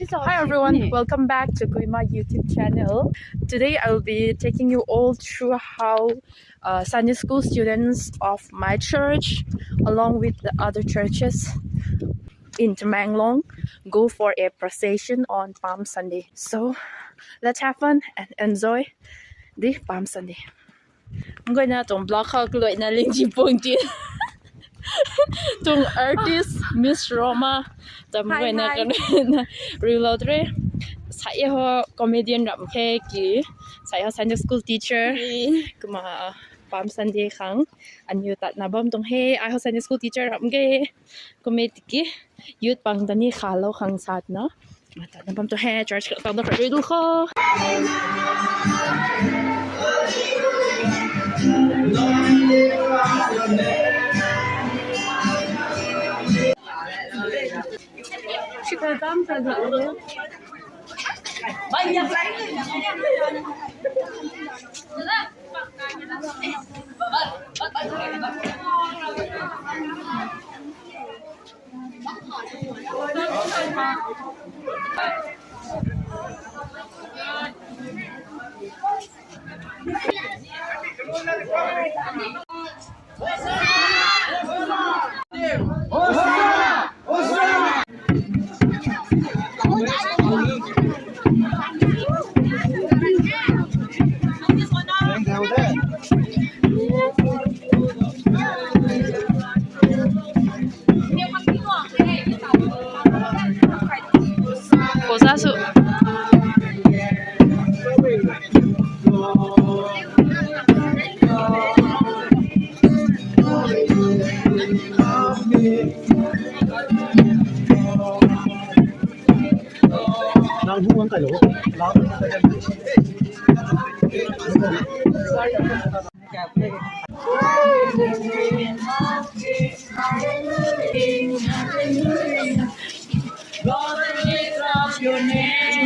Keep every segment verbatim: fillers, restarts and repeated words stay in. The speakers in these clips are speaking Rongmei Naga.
Hi everyone, welcome back to Guima YouTube channel. Today I will be taking you all through how uh, Sunday school students of my church, along with the other churches in Tamenglong, go for a procession on Palm Sunday. So let's have fun and enjoy the Palm Sunday. Mgayna tuang vlog khou kaluaina Lingjipuang ti tuang artist Miss Roma ta mgayna kan riulou tre. Sai ho comedian ram khe ki, sai ho Sunday school teacher. Kumna Palm Sunday khang aniu tatna bam tuang he. Ai ho Sunday school teacher ram ge. Kumna tiki youth pang ta ni khalou khang satna tatna bam tuang he. Church khou tangda khat rui du kho.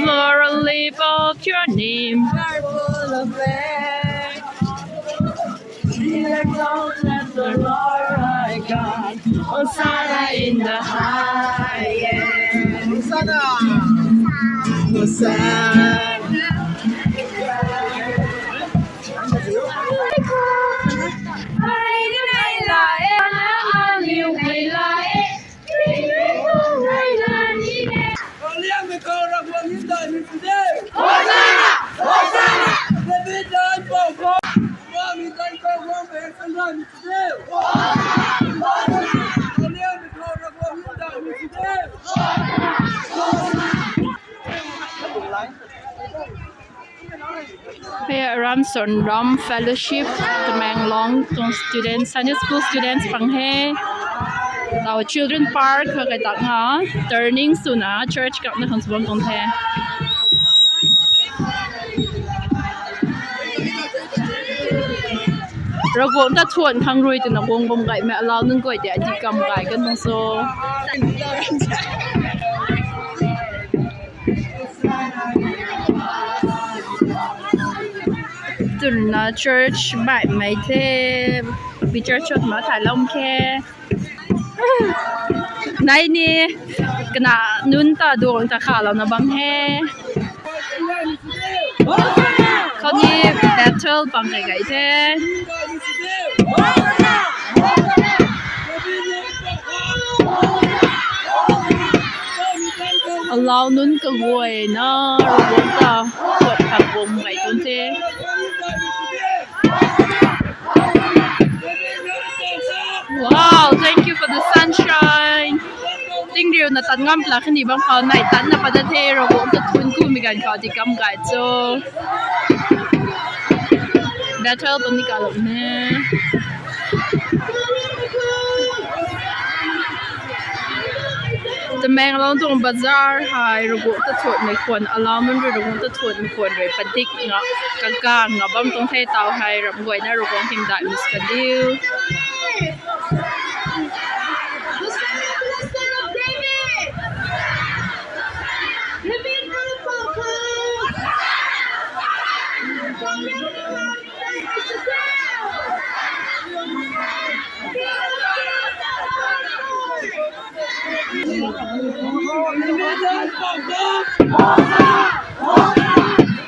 Lord, I lift up your name. Hosanna in the highest. Hosanna. Hosanna. Hei Ramson Ram Fellowship Tamenglong tuang students, Sunday school students pang he. Tau children park kha kai tak nga turning swna church kak na khang sw bam tuang the. Ravguangc ta thuan khang rui twna guang bam gaymei alau nunc guay tei adi kam gay kan tuang so. Twna church baihmei the, picture shot ma thailou khe. Nai ni kana nunc ta duang ta khalouna bam he. Khou ni Bethel pang kai kai the. Alau nunc kaguayna Ravguangc ta thuan khang guang kai tuang the. Wow, thank you for the sunshine. Tingriuna tat ngam pla khatni bam khou nai tatna pat the, Ravguangc ta thuan kumei ganv khou di kam gay cho. Bethel pang ni kalou ne. Tamenglong tuang bazar hei Ravguangc ta thuanmei khwan, alau nunc rui Ravguangc ta thuanmei khwan rui padik nga, kaka nga bam tuang the. Tau hei ramh guayna Ravguangc hymdaihmei sw kadiu.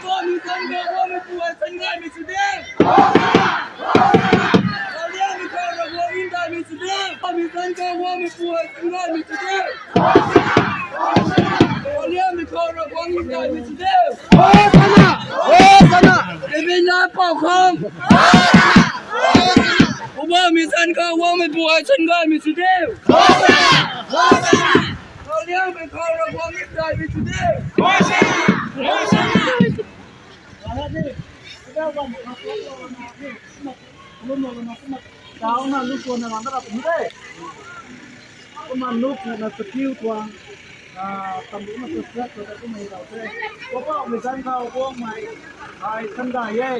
Pu Hui San khou guangmei pu hei san gaymei sw diu. Kauliangmei khou Ravguangc hymdaihmei sw diu. Pu Hui San khou guangmei pu hei san gaymei sw diu. Kauliangmei khou Ravguangc hymdaihmei sw diu. Hosanna! Hosanna! David nac poukhang. Pu Hui San khou guangmei pu hei san gaymei sw diu. Kauliangmei khou Ravguangc hymdaihmei sw diu. Kumna nuh na chakiu tuang, ah, tamruc na subscribe tw ta kumna rau the. Poubauhmei zanc khou guangmei hei san gay e.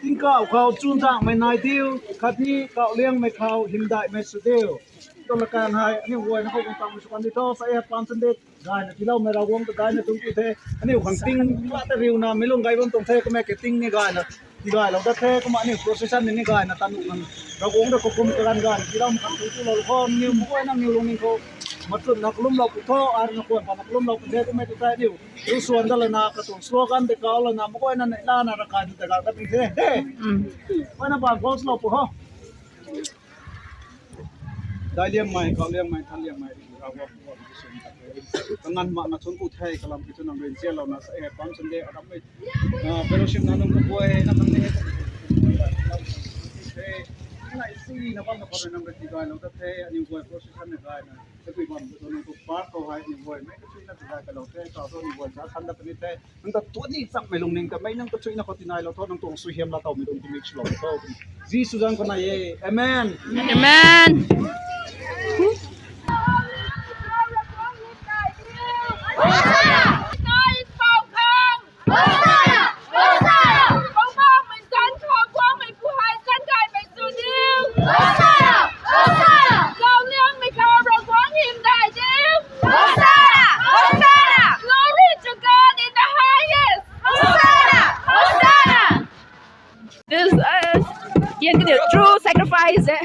Tingkauh khou chuzaenghmei nai diu, khatni kauhliangmei khou hymdaihmei sw diu. Twna kan hei aniu guayna khou guang tangmei sw kan di tho, sa e Palm Sunday gayna tiiloumei Ravguangc ta gayna tuang ti the. Aniu khang ting la ta riuna meic lung gay bam tuang the, kumna ke ting ni gayna tigaylou dat the, kumna aniu procession ni ni gayna tanuh khang Ravguangc ta kakum kaganv gayna tiiloumei khang tu tulou kho, niw meic guayna niw lungning khou machunna kalumlou pu tho, aruna kuan pana kalumlou pu the, kumna tu tei aniu tu swan dat lana katuang slogan tei kau lana meic guayna neihla na ravkai tu ta gak dat ni the. He, guayna bam khou swlou pu ho. Daic liangmei, kauh liangmei, than liangmei, Ravguangc, kanganv makna thuanc ku the, kalam ki thu nang rui nzianlouna sa e Palm Sunday arammei, ah, fellowship na nunc kaguayna khang ni the. Nai si na bam na khou rui nang rui tigaylou dat the, aniu guay procession na gayna tabui bam tu nang tu park khou hei aniu guay mei kachuina tigaylou the, kau thu aniu guay sa khan dat puni the. Nang ta tuanni chakmei lungning ta mei nang kachuina khou tiigaylou tho, nang tuang suaihiam laa towmei tuang tingmik swlou tho. Jisu zanc khou nai e. Amen. Amen. Hosanna! Hosanna! Glory to God in the highest! Hosanna! Hosanna! This is, yeah, the true sacrifice, eh?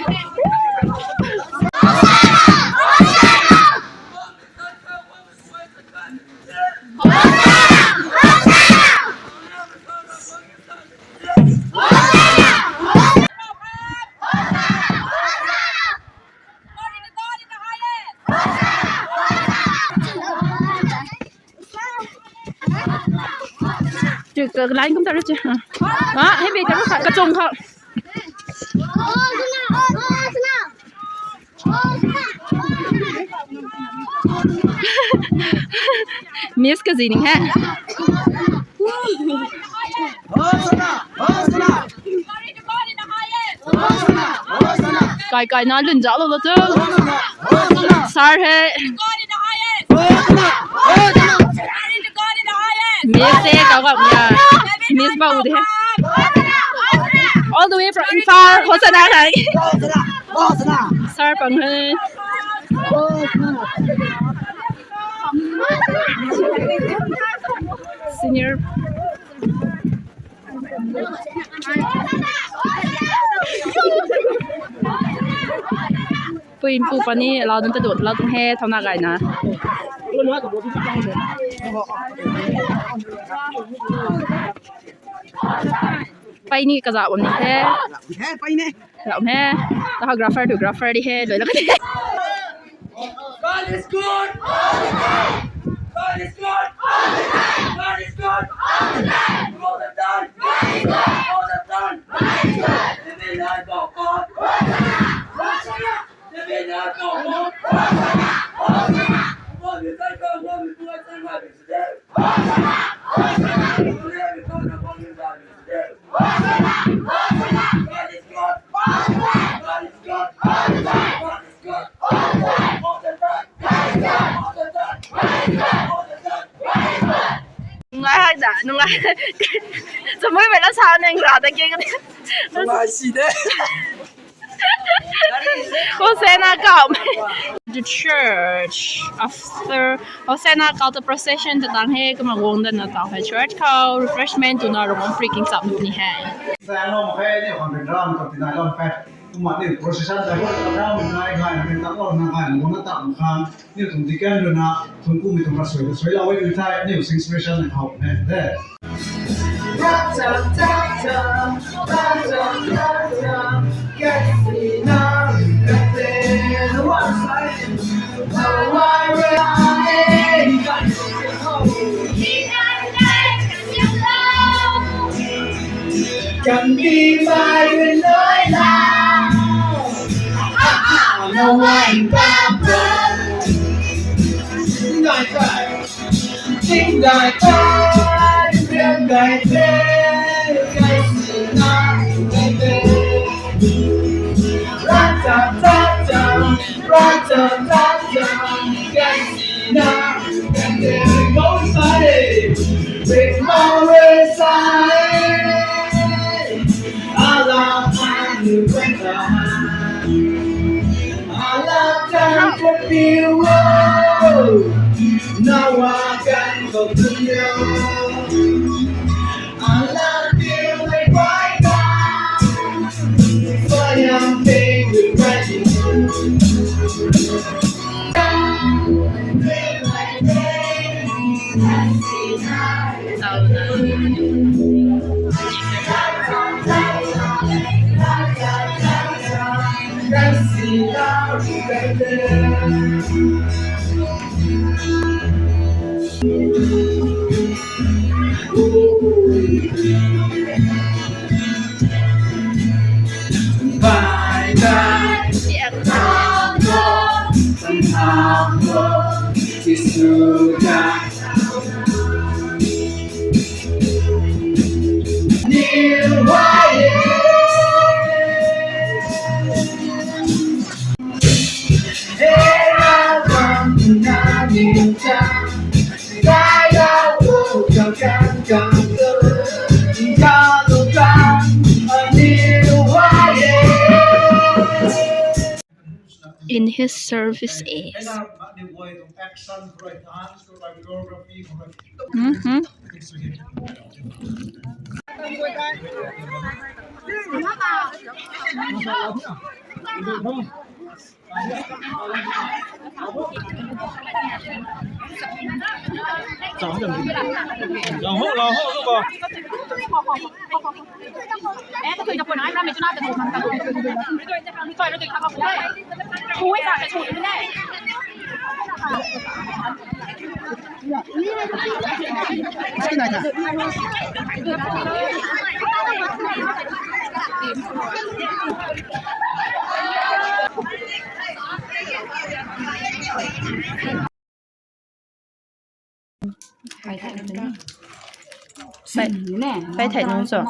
Chu ka line kum ta ru chu. Ha, hei bei ta ru kha, kachung kha. Miss ka zining he. Hosanna! Hosanna! Kai kai na lun zauc lou lou tu. Sir he. Miss he, kau kau ya. Miss bau de. All the way from Imphal. Hosanna hai. Sir pang he. Senior. Pui pu puni lau dun ta dut lau tung he, thauna gayna. Pei ni kaza bam ni he. He, pei ni. Lau he. Taha grapher tu grapher di he, loi la ka di. God is good. All the time. God is good. All the time. God is good. All the time. God is good. All the time. God is good. Live in life of God. Hosanna. Live in life of God. Hosanna. Hosanna. God is good. God is good. Nungai hak da, nungai. Chamui mei la sa neng ra da ke ka di. Nungai si de. Hosanna kau. The church, after Hosanna kau ta procession ta tang he, kumna guang dana tau he church khou refreshment twna Ravguangc preaching chap ni he. Sa lom phe ni hon ram ta tinai lom phe. Kumna ni procession ta ko ta mi nai ngai mi ta ko na ngai mo na ta khang ni tuang deacon rui na tuang ku mi tuang ra sui sui la wei mi thai ni sing special na khou ne de. Can be my window now. No one bumper. Night time. Sing night time. Sing night time. Sing night time. Ra-ta-ta-ta. Ra-ta-ta-ta. Sing night time. Big Mama say. In his service is. Mm-hmm. Kai thei nung cho.